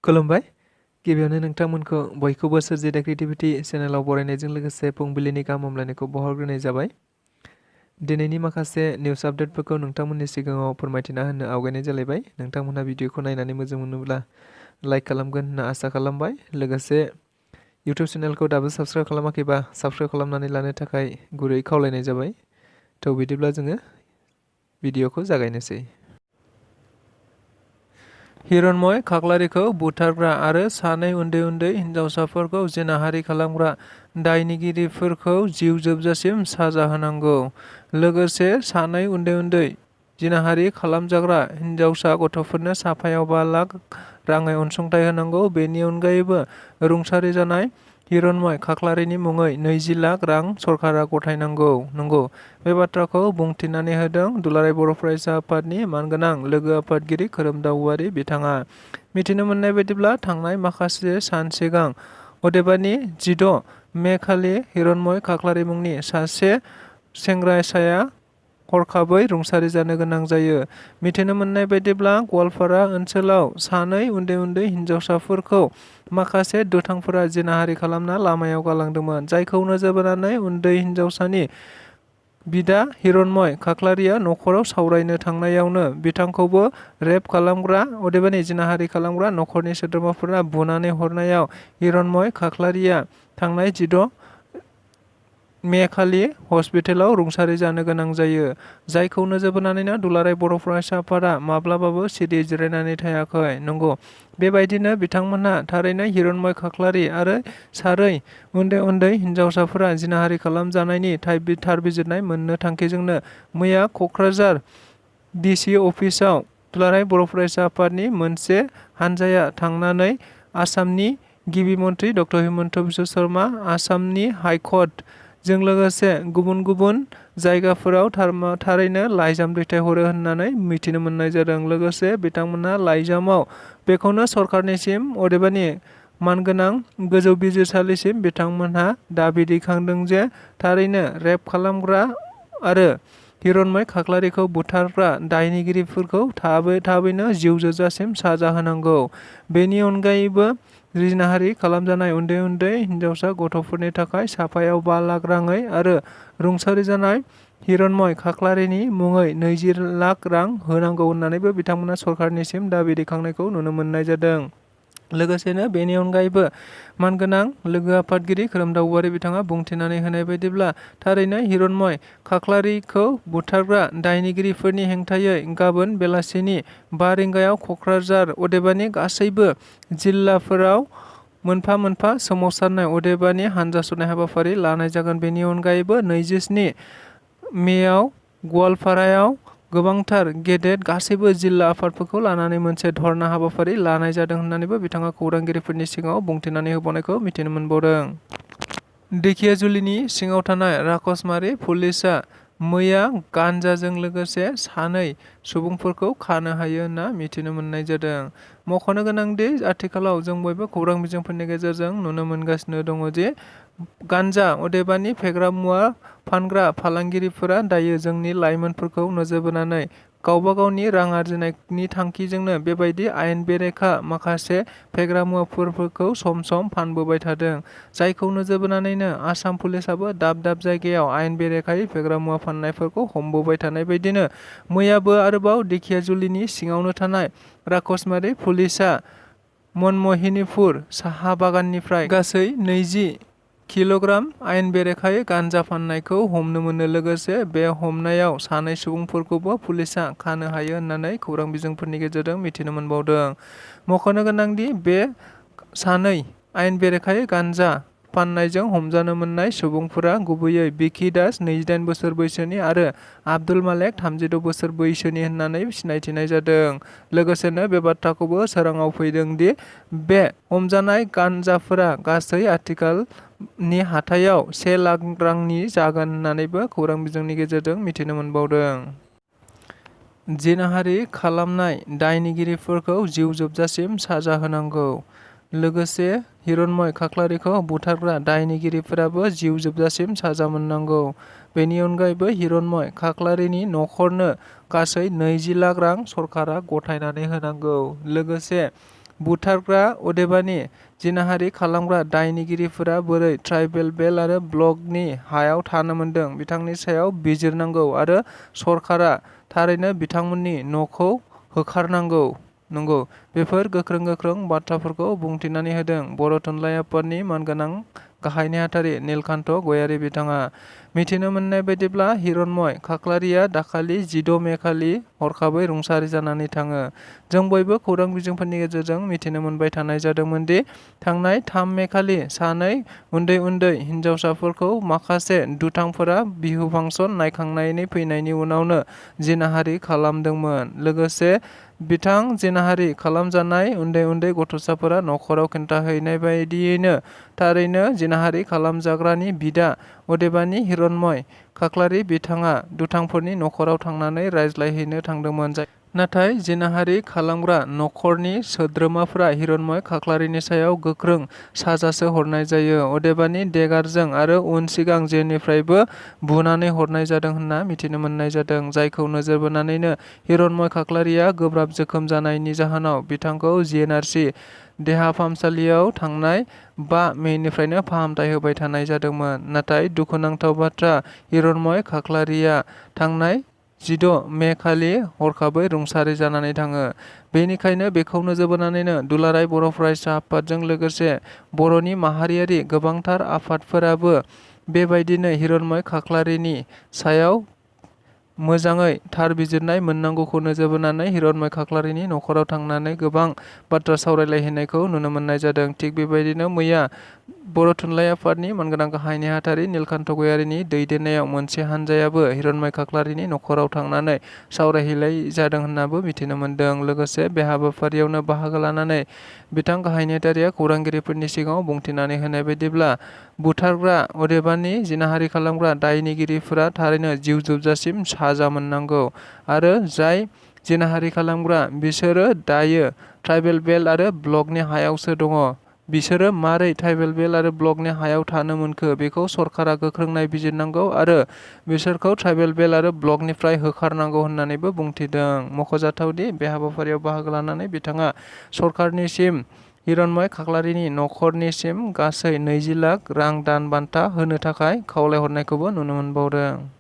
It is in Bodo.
खुलुमबाय। गिबियावनो नोंथांमोनखौ बयखौबो स्वrji The Creativity चेनेलाव बरायनायजों लोगोसे फुंबिलिनि गाहाम हामलायनायखौ बावहरग्रोनाय जाबाय। दिनैनि माखासे निउस आपडेटफोरखौ नोंथांमोननि सिगाङाव फोरमायथिना होनो आवगायनाय जालायबाय। नोंथांमोनहा भिडिअखौ नायनानै मोजां मोनोब्ला लाइक खालामगोन होनना आसा खालामबाय। लोगोसे इउटिउब चेनेलखौ दाबो साबस्क्राइब खालामाखैबा साबस्क्राइब खालामनानै लानो थाखाय गुरै खावलायनाय जाबाय। थ' बिदिब्ला जोङो भिडिअखौ जागायनोसै। हिरण्मय खाख्लारिखौ बुथारग्रा आरो सानै उन्दै हिनजावसाफोरखौ जिनाहारि खालामग्रा दायनिगिरिफोरखौ जिउ जोबजासिम साजा होनांगौ। लोगोसे सानै उन्दै जिनाहारि खालामजाग्रा हिनजावसा गथ'फोरनो साफायाव 5 लाख राङै अनसुंथाइ होनांगौ। बेनि अनगायैबो रुंसारि जानाय हिरण्मय खाख्लारिनि मुङै 20 लाख रां सरकारा गथायनांगौ। नंगौ, बे बाथ्राखौ बुंथिनानै होदों दुलाराय बर' फरायसा आफादनि मानगोनां लोगो आफादगिरि खोरोमदाव बिथाङा। मिथिनो मोननाय बायदिब्ला थांनाय माखासे सान सिगां अदेबानि 16 मे खालि हिरण्मय खाख्लारि मुंनि सासे सेंग्रासाया हरखाबै रुंसारि जानो गोनां जायो। मिथिनो मोननाय बायदिब्ला गवालपारा ओनसोलाव सानै उन्दै हिनजावसाफोरखौ माखासे दुथांफोरा जिनाहारि खालामना लामायाव गालांदोंमोन। जायखौ नोजोर बोनानै उन्दै हिनजावसानि बिदा हिरण्मय खाख्लारिया न'खराव सावरायनो थांनायावनो बिथांखौबो रेप खालामग्रा अदेबानि जिनाहारि खालामग्रा न'खरनि सोद्रोमाफोरा बुनानै हरनायाव हिरण्मय खाख्लारिया थांनाय 16 मे खालि हस्पिटालाव रुंसारि जानो गोनां जायो। जायखौ नोजोर बोनानैनो दुलाराय बर' फरायसा आफादा माब्लाबाबो सिरि जिरायनानै थायाखै। नंगौ, बेबायदिनो बिथांमोनहा थारैनो हिरण्मय खाख्लारि आरो सारै उन्दै हिनजावसाफोरा जिनाहारि खालामजानायनि थार बिजिरनाय मोननो थांखिजोंनो मैया क'क्राझार DC अफिसाव दुलाराय बर' फरायसा आफादनि मोनसे हानजाया थांनानै आसामनि गिबि मन्थ्रि डक्टर हिमन्त बिश्व शर्मा, आसामनि हाइकर्ट जों लोगोसे गुबुन जायगाफोराव थारैनो लाइजाम दैथायहरो होननानै मिथिनो मोननाय जादों। लोगोसे बिथांमोनहा लाइजामाव बेखौनो सरकारनिसिम अदेबानि मानगोनां गोजौ बिजिरसालिसिम बिथांमोनहा दाबि दैखांदों जे थारैनो रेप खालामग्रा आरो हिरण्मय खाख्लारिखौ बुथारग्रा दायनिगिरिफोरखौ थाबैनो जिउ जोबजासिम साजा होनांगौ। बेनि अनगायैबो जिनाहारि खालामजानाय उन्दै हिनजावसा गथ'फोरनि थाखाय साफायाव 5 लाख राङै आरो रुंसारि जानाय हिरण्मय खाख्लारिनि मुङै 20 लाख रां होनांगौ होननानैबो बिथांमोना सरकारनिसिम दाबि दैखांनायखौ नुनो मोननाय जादों। लोगोसेनो बेनि अनगायैबो मानगोनां लोगो आफादगिरि खोरोमदाव बिथाङा बुंथिनानै होनाय बायदिब्ला थारैनो हिरण्मय खाख्लारिखौ बुथारग्रा दायनिगिरिफोरनि हेंथायै गाबोन बेलासिनि 5 रिंगायाव क'क्राझार अदेबानि गासैबो जिल्लाफोराव मोनफा सोमावसारनाय अदेबानि हानजा सुरनाय हाबाफारि लानाय जागोन। बेनि अनगायैबो 27 मेआव गवालपारायाव गोबांथार गेदेर गासैबो जिल्ला आफादफोरखौ लानानै मोनसे धर्ना हाबाफारि लानाय जादों होननानैबो बिथाङा खौरांगिरिफोरनि सिगाङाव बुंथिनानै होबावनायखौ मिथिनो मोनबावदों। धेकियाजुलिनि सिङाव थानाय राकसमारि पुलिसआ मैया गान्जाजों लोगोसे सानै सुबुंफोरखौ खानो हायो होनना मिथिनो मोननाय जादों। मख'नो गोनांदि आथिखालाव जों बयबो खौरां बिजोंफोरनि गेजेरजों नुनो मोनगासिनो दङ जे गान्जा अदेबानि फेग्रा मुवा फानग्रा फालांगिरिफोरा दायो जोंनि लाइमोनफोरखौ नोजोर बोनानै गावबा गावनि रां आरजिनायनि थांखिजोंनो बेबायदि आयेन बेरेखा माखासे फेग्रा मुवाफोरखौ सम फानबोबाय थादों। जायखौ नोजोर बोनानैनो आसाम पुलिसाबो दाब जायगायाव आयेन बेरेखायै फेग्रा मुवा फाननायफोरखौ हमबोबाय थानाय बायदिनो मैयाबो आरोबाव धेकियाजुलिनि सिङावनो थानाय राकसमारि पुलिसआ मनमहिनीपुर साहा बागाननिफ्राय गासै 20 किल'ग्राम आयेन बेरेखायै गान्जा फाननायखौ हमनो मोनो। लोगोसे बे हमनायाव सानै सुबुंफोरखौबो पुलिसआ खानो हायो होननानै खौरां बिजोंफोरनि गेजेरजों मिथिनो मोनबावदों। मख'नो गोनांदि बे सानै आयेन बेरेखायै गान्जा फाननायजों हमजानो मोननाय सुबुंफोरा गुबैयै बिकी दास 28 बोसोर बैसोनि आरो आब्दुल मालेक 36 बोसोर बैसोनि होननानै सिनायथिनाय जादों। लोगोसेनो बे बाथ्राखौबो सोराङाव फैदों दि बे हमजानाय गान्जाफोरा गासै आथिखालनि हाथायाव 1 लाख रांनि जागोन होननानैबो खौरां बिजोंनि गेजेरजों मिथिनो मोनबावदों। जिनाहारि खालामनाय दायनिगिरिफोरखौ जिउ जोबजासिम साजा होनांगौ। लोगोसे हिरण्मय खाख्लारिखौ बुथारग्रा दायनिगिरिफोराबो जिउ जोबजासिम साजा मोननांगौ। बेनि अनगायैबो हिरण्मय खाख्लारिनि न'खरनो गासै 20 लाख रां सरकारा गथायनानै होनांगौ। लोगोसे बुथारग्रा अदेबानि जिनाहारि खालामग्रा दायनिगिरिफोरा बोरै ट्राइबेल बेल्ट आरो ब्लकनि हायाव थानो मोनदों बिथांनि सायाव बिजिरनांगौ आरो सरकारा थारैनो बिथांमोननि न'खौ होखारनांगौ। नंगौ, बेफोर गोख्रों बाथ्राफोरखौ बुंथिनानै होदों बर' थुनलाइ आफादनि मानगोनां गाहाय नेहाथारि नीलकान्त गयारी बिथाङा। मिथिनो मोननाय बायदिब्ला हिरण्मय खाख्लारिया दाखालि 16 मे खालि हरखाबै रुंसारि जानानै थाङो। जों बयबो खौरां बिजोंफोरनि गेजेरजों मिथिनो मोनबाय थानाय जादोंमोन दि थांनाय 3 मे खालि सानै उन्दै हिनजावसाफोरखौ माखासे दुथांफोरा बिहु फांसन नायखांनानै फैनायनि उनावनो जिनाहारि खालामदोंमोन। लोगोसे बिथां जिनाहारि खालामजानाय उन्दै गथ'साफोरा न'खराव खिन्थाहैनाय बायदियैनो थारैनो जिनाहारि खालामजाग्रानि बिदा अदेबानि हिरण्मय खाख्लारि बिथाङा दुथांफोरनि न'खराव थांनानै रायज्लायहैनो थांदोंमोन। नाथाय जिनाहारि खालामग्रा न'खरनि सोद्रोमाफोरा हिरण्मय खाख्लारिनि सायाव गोख्रों साजासो हरनाय जायो। अदेबानि देगारजों आरो उन सिगां जेनिफ्रायबो बुनानै हरनाय जादों होनना मिथिनो मोननाय जादों। जायखौ नोजोर बोनानैनो हिरण्मय खाख्लारिया गोब्राब जोखोम जानायनि जाहोनाव बिथांखौ जिएनआरसि देहा फाहामसालियाव थांनाय 5 मेनिफ्रायनो फाहामथाय होबाय थानाय जादोंमोन। नाथाय दुखुनांथाव बाथ्रा हिरण्मय खाख्लारिया थांनाय 16 मे खालि हरखाबै रुंसारि जानानै थाङो। बेनिखायनो बेखौ नोजोर बोनानैनो दुलाराय बर' फरायसा आफादजों लोगोसे बर'नि माहारियारि गोबांथार आफादफोराबो बेबायदिनो हिरण्मय खाख्लारिनि सायाव मोजाङै थार बिजिरनाय मोननांगौखौ नोजोर बोनानै हिरण्मय खाख्लारिनि न'खराव थांनानै गोबां बाथ्रा सावरायलायहैनायखौ नुनो मोननाय जादों। थिग बेबायदिनो मैया बर' थुनलाइ आफादनि मानगोनां गाहाय नेहाथारि नीलकान्त गयारीनि दैदेननायाव मोनसे हानजायाबो हिरण्मय खाख्लारिनि न'खराव थांनानै सावरायहैलाय जादों होननाबो मिथिनो मोनदों। लोगोसे बे हाबाफारियावनो बाहागो लानानै बिथां गाहाय नेहाथारिया खौरांगिरिफोरनि सिगाङाव बुंथिनानै होनाय बायदिब्ला बुथारग्रा अदेबानि जिनाहारि खालामग्रा दायनिगिरिफोरा थारैनो जिउ जोबजासिम साजा मोननांगौ आरो जाय जिनाहारि खालामग्रा बिसोरो दायो ट्राइबेल बेल्ट आरो ब्लकनि हायावसो दङ। बिसोरो मारै ट्राइबेल बेल्ट आरो ब्लकनि हायाव थानो मोनखो बेखौ सरकारा गोख्रों नायबिजिरनांगौ आरो बिसोरखौ ट्राइबेल बेल्ट आरो ब्लकनिफ्राय होखारनांगौ होननानैबो बुंथिदों। मख'जाथावदि बे हाबाफारियाव बाहागो लानानै बिथाङा सरकारनिसिम हिरण्मय खाख्लारिनि न'खरनिसिम गासै 20 लाख रां दान बान्था होनो थाखाय खावलायहरनायखौबो नुनो मोनबावदों।